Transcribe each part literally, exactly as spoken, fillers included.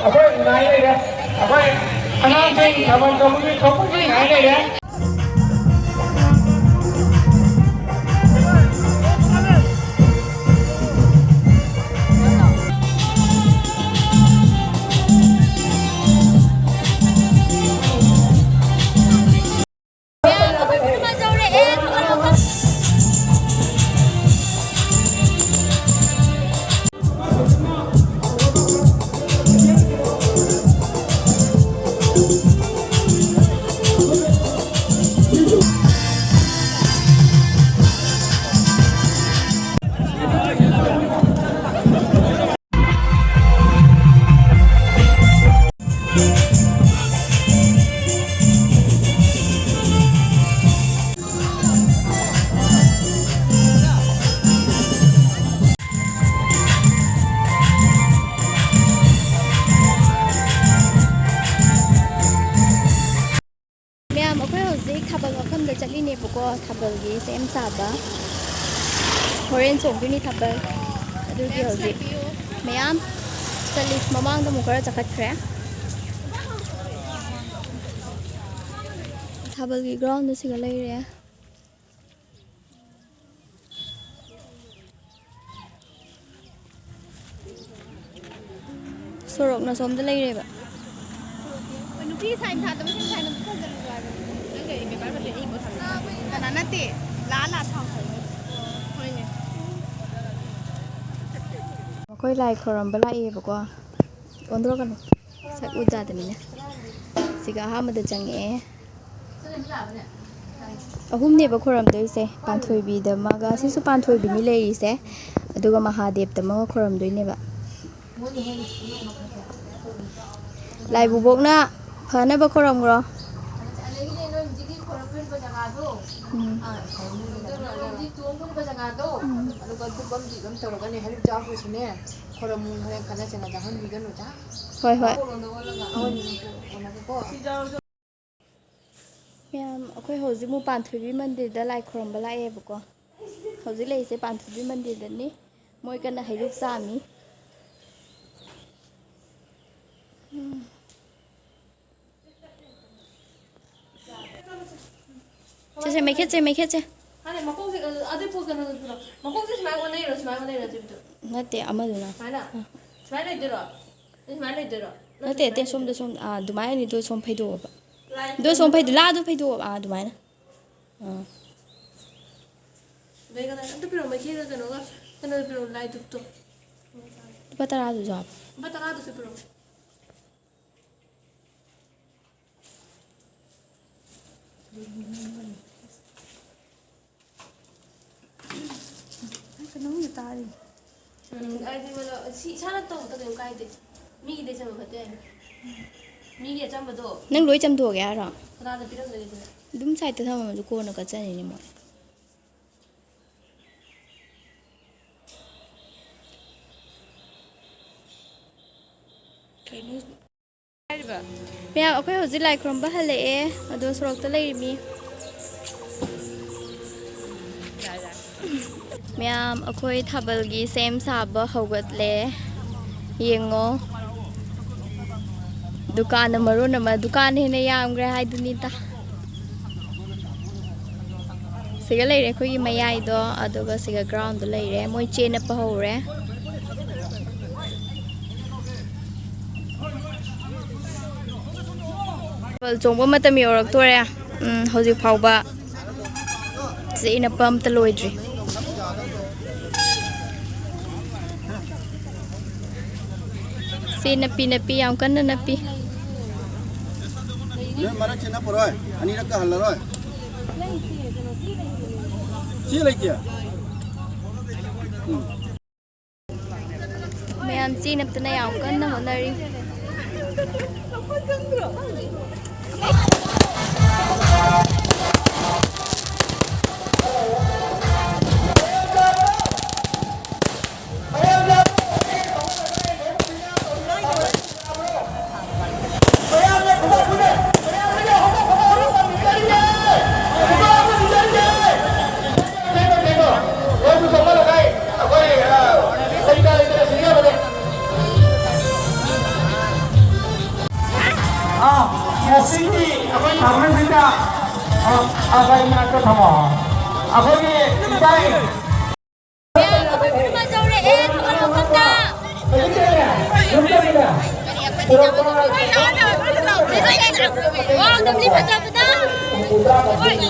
ꯑꯩꯈꯣꯏ ꯉꯥꯏ ꯂꯩꯔꯦ꯫ ꯑꯩꯈꯣꯏ ꯑꯉꯥꯡꯁꯤꯡ ꯊꯥꯕꯜ ꯆꯣꯡꯕꯒꯤ ꯊꯣꯛꯄꯒꯤ ꯉꯥꯏ ꯂꯩꯔꯦ꯫ ꯃꯌꯥꯝ, ꯑꯩꯈꯣꯏ ꯍꯧꯖꯤꯛ ꯊꯥꯕꯜ ꯃꯐꯝꯗ ꯆꯠꯂꯤꯅꯦꯕꯀꯣ, ꯊꯥꯕꯜꯒꯤ ꯁꯦꯝ ꯁꯥꯕ꯫ ꯍꯣꯔꯦꯟ ꯆꯣꯡꯗꯣꯏꯅꯤ ꯊꯥꯕꯜ꯫ ꯑꯗꯨꯒꯤ ꯍꯧꯖꯤꯛ ꯃꯌꯥꯝ ꯆꯠꯂꯤ꯫ ꯃꯃꯥꯡꯗ ꯑꯃꯨꯛ ꯈꯔ ꯆꯈꯠꯈ꯭ꯔꯦ꯫ ꯊꯥꯕꯜꯒꯤ ꯒ꯭ꯔꯥꯎꯟꯗ ꯁꯤꯒ ꯂꯩꯔꯦ꯫ ꯁꯣꯔꯣꯛꯅ ꯁꯣꯝꯗ ꯂꯩꯔꯦꯕ꯫ ꯅꯨꯄꯤ ꯁꯥꯏꯟ ꯊꯥꯗꯕꯁꯤꯡ ꯁꯥꯏꯟ ꯑꯝꯇ ꯊꯥꯖꯤꯜꯂꯨ ꯍꯥꯏꯕꯅꯤ꯫ ꯅꯪ ꯀꯔꯤ ꯄꯦꯄꯔ ꯃꯆꯦꯠ ꯏꯕ ꯊꯝꯃꯤ? ꯀꯅꯥ ꯅꯠꯇꯦ? ꯂꯥ ꯂꯥ ꯊꯥꯎ ꯊꯥꯎ꯫ ꯍꯣꯏꯅꯦ꯫ ꯃꯈꯣꯏ ꯂꯥꯏ ꯈꯣꯏꯔꯝꯕ ꯂꯥꯛꯏꯌꯦꯕꯀꯣ꯫ ꯑꯣꯟꯊꯣꯔꯛꯀꯅꯨ꯫ ꯁꯛ ꯎ ꯌꯥꯗꯕꯅꯤꯅ꯫ ꯁꯤꯒ ꯑꯍꯥꯟꯕꯗ ꯆꯪꯉꯛꯑꯦ꯫ ꯑꯍꯨꯝꯅꯦꯕ ꯈꯣꯏꯔꯝꯗꯣꯏꯁꯦ꯫ ꯄꯥꯟꯊꯣꯏꯕꯤꯗ ꯑꯃꯒ, ꯁꯤꯁꯨ ꯄꯥꯟꯊꯣꯏꯕꯤꯅꯤ ꯂꯩꯔꯤꯁꯦ꯫ ꯑꯗꯨꯒ ꯃꯍꯥꯗꯦꯕꯇ ꯑꯃꯒ ꯈꯣꯏꯔꯝꯗꯣꯏꯅꯦꯕ꯫ ꯂꯥꯏ ꯄꯨꯕꯣꯛꯅ ꯐꯅꯕ ꯈꯣꯏꯔꯝꯈ꯭ꯔꯣ꯫ ꯎꯝ꯫ ꯎꯝ꯫ ꯍꯣꯏ, ꯍꯣꯏ꯫ ꯃꯌꯥꯝ, ꯑꯩꯈꯣꯏ ꯍꯧꯖꯤꯛ ꯑꯃꯨꯛ ꯄꯥꯟꯊꯣꯏꯕꯤ ꯃꯟꯗꯤꯔꯗ ꯂꯥꯏ ꯈꯨꯔꯨꯝꯕ ꯂꯥꯛꯑꯦꯕꯀꯣ꯫ ꯍꯧꯖꯤꯛ ꯂꯩꯔꯤꯁꯦ ꯄꯥꯟꯊꯣꯏꯕꯤ ꯃꯟꯗꯤꯔꯗꯅꯤ꯫ ꯃꯣꯏ ꯀꯟꯅ ꯍꯩꯔꯨꯛ ꯆꯥꯝꯃꯤ꯫ ꯁꯦ, ꯃꯩꯈꯦꯠꯁꯦ, ꯃꯩꯈꯦꯠꯁꯦ꯫ ꯍꯥꯟꯅ ꯃꯈꯣꯡꯁꯦ, ꯑꯗꯨ ꯄꯣ-, ꯀꯩꯅꯣꯗꯨ ꯄꯨꯔꯣ꯫ ꯃꯈꯣꯡꯁꯦ ꯁꯨꯃꯥꯏꯅ ꯑꯣꯟꯅꯩꯔꯣ, ꯁꯨꯃꯥꯏꯅ ꯑꯣꯟꯅꯩꯔꯣ, ꯆꯦ ꯕꯤꯇꯨ? ꯅꯠꯇꯦ, ꯑꯃꯗꯨꯅ꯫ ꯁꯨꯃꯥꯏꯅ? ꯑꯥ꯫ ꯁꯨꯃꯥꯏꯅ ꯂꯩꯗꯣꯏꯔꯣ? ꯅꯪ ꯁꯨꯃꯥꯏꯅ ꯂꯩꯗꯣꯏꯔꯣ? ꯅꯪ ꯅꯠꯇꯦ, ꯅꯠꯇꯦ, ꯁꯨꯃꯥꯏꯅ ꯁꯣꯝꯗ, ꯂꯩꯗꯣꯏꯔꯣ? ꯁꯣꯝ, ꯑꯥ, ꯑꯗꯨꯃꯥꯏꯅ ꯑꯅꯤꯗꯣ ꯁꯣꯝ ꯐꯩꯗꯣꯛꯑꯣꯕ꯫ ꯂꯥꯏ ꯑꯗꯣ ꯁꯣꯝ ꯐꯩꯗꯣ-, ꯂꯥꯗꯣ ꯐꯩꯗꯣꯛꯑꯣꯕ, ꯑꯥ, ꯑꯗꯨꯃꯥꯏꯅ꯫ ꯑꯥ꯫ ꯑꯗꯩ ꯀꯩꯅꯣ, ꯑꯝꯇ ꯄꯤꯔꯛꯑꯣ, ꯃꯩꯈꯦꯠꯒ ꯀꯩꯅꯣꯒ, ꯀꯩꯅꯣꯗꯣ ꯄꯤꯔꯛꯑꯣ, ꯂꯥꯏ ꯙꯨꯞꯇꯣ꯫ ꯂꯨꯄꯥ ꯇꯔꯥꯗꯨꯁꯨ ꯍꯥꯞꯄꯣ꯫ ꯂꯨꯄꯥ ꯇꯔꯥꯗꯨꯁꯨ ꯄꯤꯔꯛꯑꯣ꯫ ꯀꯩꯅꯣꯝꯗ ꯇꯥꯔꯤ꯫ ꯎꯝ, ꯍꯥꯏꯗꯤ ꯃꯗꯣ ꯁꯤ ꯏꯁꯥꯅ ꯇꯧꯕꯗ ꯀꯩꯝ ꯀꯥꯏꯗꯦ꯫ ꯃꯤꯒꯤꯗꯤ ꯆꯝꯕ ꯐꯠꯇꯦ ꯍꯥꯏꯅ꯫ ꯃꯤꯒꯤ ꯑꯆꯝꯕꯗꯣ ꯅꯪ ꯂꯣꯏ ꯆꯥꯝꯊꯣꯛꯑꯒꯦ ꯍꯥꯏꯔꯣ? ꯀꯅꯥꯗ ꯄꯤꯔꯝꯗꯣꯏꯅꯣ ꯑꯗꯨꯅ? ꯑꯗꯨꯝ ꯁꯥꯏꯠꯇ ꯊꯝꯃꯝꯃꯁꯨ ꯀꯣꯟꯅ ꯀꯠꯆꯅꯤꯅꯦ ꯃꯣꯏ꯫ ꯀꯩꯅꯣ? ꯃꯌꯥꯝ, ꯑꯩꯈꯣꯏ ꯍꯧꯖꯤꯛ ꯂꯥꯏ ꯈꯨꯔꯨꯝꯕ ꯍꯜꯂꯛꯑꯦ, ꯑꯗꯣ ꯁꯣꯔꯣꯛꯇ ꯂꯩꯔꯤꯃꯤ꯫ ꯃꯌꯥꯝ, ꯑꯩꯈꯣꯏ ꯊꯥꯕꯜꯒꯤ ꯁꯦꯝ ꯁꯥꯕ ꯍꯧꯒꯠꯂꯦ꯫ ꯌꯦꯡꯉꯣ, ꯗꯨꯀꯥꯟꯅ ꯃꯔꯣꯟ ꯑꯃ, ꯗꯨꯀꯥꯟꯅ ꯍꯦꯟꯅ ꯌꯥꯝꯈ꯭ꯔꯦ ꯍꯥꯏꯗꯨꯅꯤꯗ꯫ ꯁꯤꯒ ꯂꯩꯔꯦ ꯑꯩꯈꯣꯏꯒꯤ ꯃꯌꯥꯏꯗꯣ, ꯑꯗꯨꯒ ꯁꯤꯒ ꯒ꯭ꯔꯥꯎꯟꯗꯣ ꯂꯩꯔꯦ꯫ ꯃꯣꯏ ꯆꯦ ꯅꯞꯄ ꯍꯧꯔꯦ꯫ ꯊꯥꯕꯜ ꯆꯣꯡꯕ ꯃꯇꯝ ꯌꯧꯔꯛꯇꯣꯔꯦ꯫ ꯎꯝ, ꯍꯧꯖꯤꯛ ꯐꯥꯎꯕ ꯆꯦ ꯅꯞꯄ ꯑꯝꯇ ꯂꯣꯏꯗ꯭ꯔꯤ꯫ ꯆꯦ ꯅꯞꯄꯤ, ꯅꯞꯄꯤ, ꯌꯥꯝ ꯀꯟꯅ ꯅꯞꯄꯤ꯫ ꯅꯣꯏ ꯃꯔꯛꯁꯦ ꯅꯞꯄꯔꯣꯏ, ꯑꯅꯤꯔꯛꯀ ꯍꯜꯂꯔꯣꯏ꯫ ꯆꯦ ꯂꯩꯇꯦ꯫ ꯎꯝ꯫ ꯃꯌꯥꯝ ꯆꯦ ꯅꯞꯇꯅ ꯌꯥꯝ ꯀꯟꯅ ꯍꯣꯠꯅꯔꯤ꯫ ꯑꯥ, ꯉꯁꯤꯒꯤ ꯑꯩꯈꯣꯏ ꯊꯥꯕꯜꯁꯤꯗ ꯑ, ꯑ, ꯚꯥꯏ, ꯃꯅꯥꯛꯇ ꯊꯝꯃꯣ꯫ ꯑꯩꯈꯣꯏꯒꯤ ꯏꯆꯥ ꯃꯌꯥꯝ ꯑꯩꯈꯣꯏ ꯄꯨꯟꯅ ꯌꯧꯔꯛꯑꯦ, ꯊꯥꯕꯜ ꯃꯐꯝꯗ꯫ ꯋꯥ, ꯅꯝꯂꯤ ꯐꯖꯕꯗ꯫ ꯋꯥ,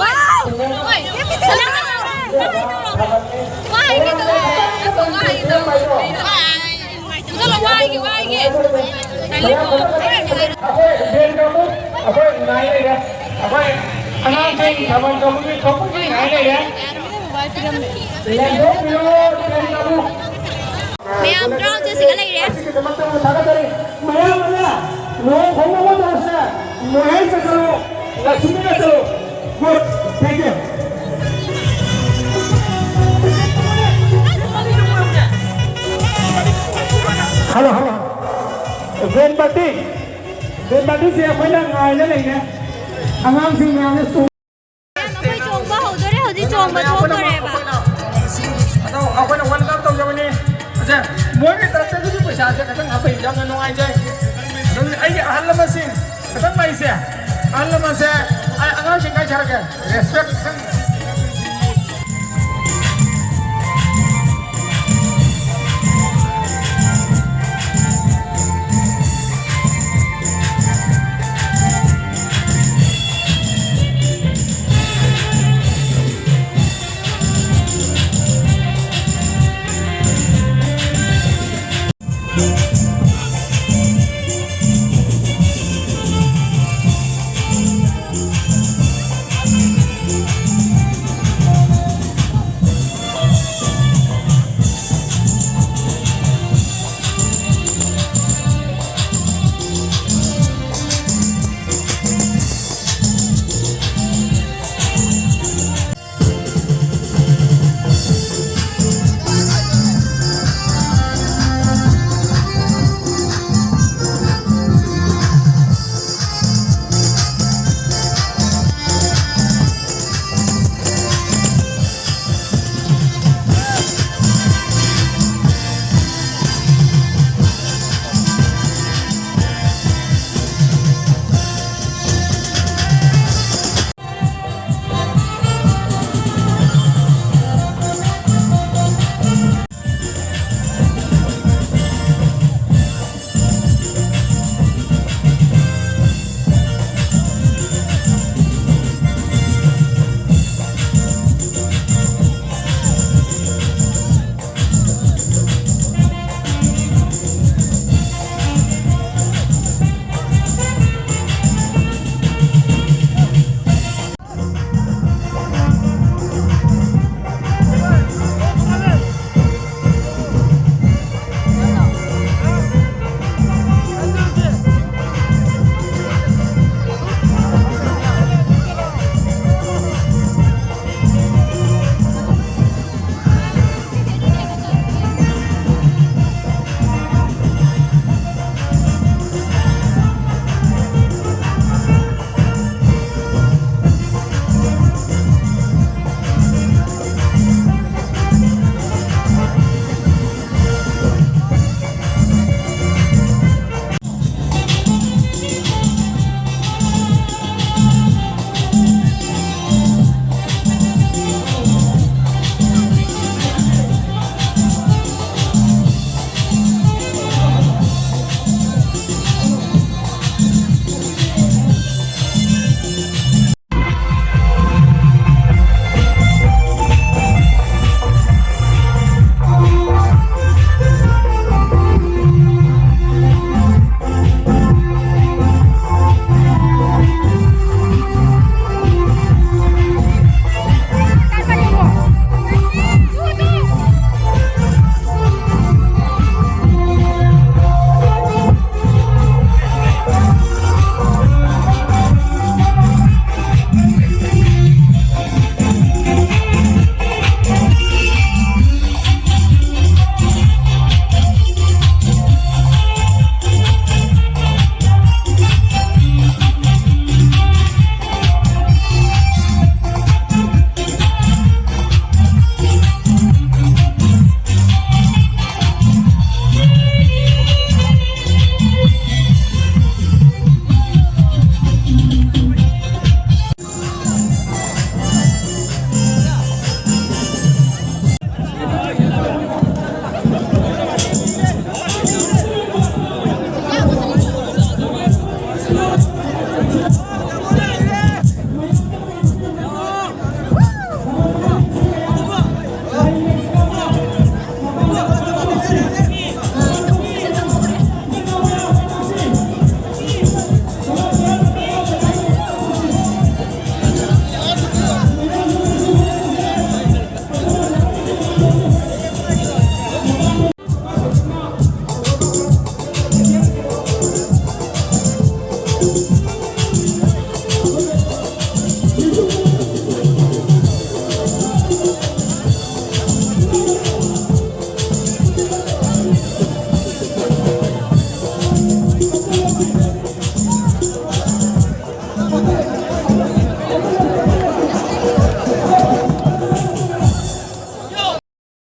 ꯋꯥ, ꯍꯥꯏꯒꯦ ꯇꯧꯋꯦ꯫ ꯐꯨꯖꯜꯂꯣ, ꯋꯥꯏꯒꯦ, ꯋꯥꯏꯒꯦ꯫ ꯑꯩꯈꯣꯏ ꯕꯦꯟ ꯀꯥꯡꯕꯨ, ꯑꯩꯈꯣꯏ ꯉꯥꯏ ꯂꯩꯔꯦ꯫ ꯑꯩꯈꯣꯏ ꯑꯉꯥꯡꯁꯤꯡ ꯊꯥꯕꯜ ꯆꯣꯡꯕꯒꯤ ꯊꯣꯛꯄꯒꯤ ꯉꯥꯏ ꯂꯩꯔꯦ꯫ ꯂꯦꯡꯊꯣꯛꯄꯤꯔꯣ, ꯕꯦꯟ ꯀꯥꯡꯕꯨ꯫ ꯃꯌꯥꯝ ꯒ꯭ꯔꯥꯎꯟꯁꯦ ꯁꯤꯒ ꯂꯩꯔꯦ꯫ ꯑꯁꯤꯒꯤꯗꯃꯛꯇ ꯑꯃꯨꯛ ꯊꯥꯒꯠꯆꯔꯤ꯫ ꯃꯌꯥꯝ ꯑꯃ ꯂꯨꯍꯣꯡ ꯈꯣꯡꯗꯣꯡꯕ ꯇꯧꯔꯁꯦ꯫ ꯃꯣꯍꯦꯟ ꯆꯠꯈ꯭ꯔꯣ, ꯂꯛꯁꯃꯤ ꯆꯠꯈ꯭ꯔꯣ꯫ Good, thank you. Hello, hello. Band party, band ꯄꯥꯔꯇꯤꯁꯦ ꯑꯩꯈꯣꯏꯅ ꯉꯥꯏꯅ ꯂꯩꯔꯦ꯫ ꯑꯉꯥꯡꯁꯤꯡ ꯃꯌꯥꯝꯁꯦ ꯆꯣꯡ- ꯑꯩꯈꯣꯏ ꯆꯣꯡꯕ ꯍꯧꯗꯣꯔꯦ, ꯍꯧꯖꯤꯛ ꯆꯣꯡꯕ ꯊꯣꯛꯇꯣꯔꯦꯕ꯫ ꯑꯗꯣ ꯑꯩꯈꯣꯏꯅ welcome ꯇꯧꯖꯕꯅꯤ꯫ ꯑꯁꯦ, ꯃꯣꯏꯒꯤ ꯇꯔꯞꯇꯒꯤꯁꯨ ꯄꯩꯁꯥꯁꯦ ꯈꯤꯇꯪ ꯍꯥꯞꯄ ꯌꯥꯝꯅ ꯅꯨꯡꯉꯥꯏꯖꯩ꯫ ꯑꯗꯨ ꯑꯩꯒꯤ ꯑꯍꯜ ꯂꯃꯟꯁꯤꯡ ꯈꯤꯇꯪ ꯂꯩꯁꯦ, ꯑꯍꯜ ꯂꯃꯟꯁꯦ ꯑꯩ ꯑꯉꯥꯡꯁꯤꯡ ꯀꯥꯏ ꯁꯥꯔꯛꯀꯦ? Respect ꯈꯤꯇꯪ꯫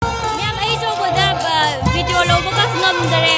ꯃꯌꯥꯝ, ꯑꯩ ꯇꯧꯕꯗ, ꯑ, video ꯂꯧꯕꯒ ꯉꯝꯗꯔꯦ꯫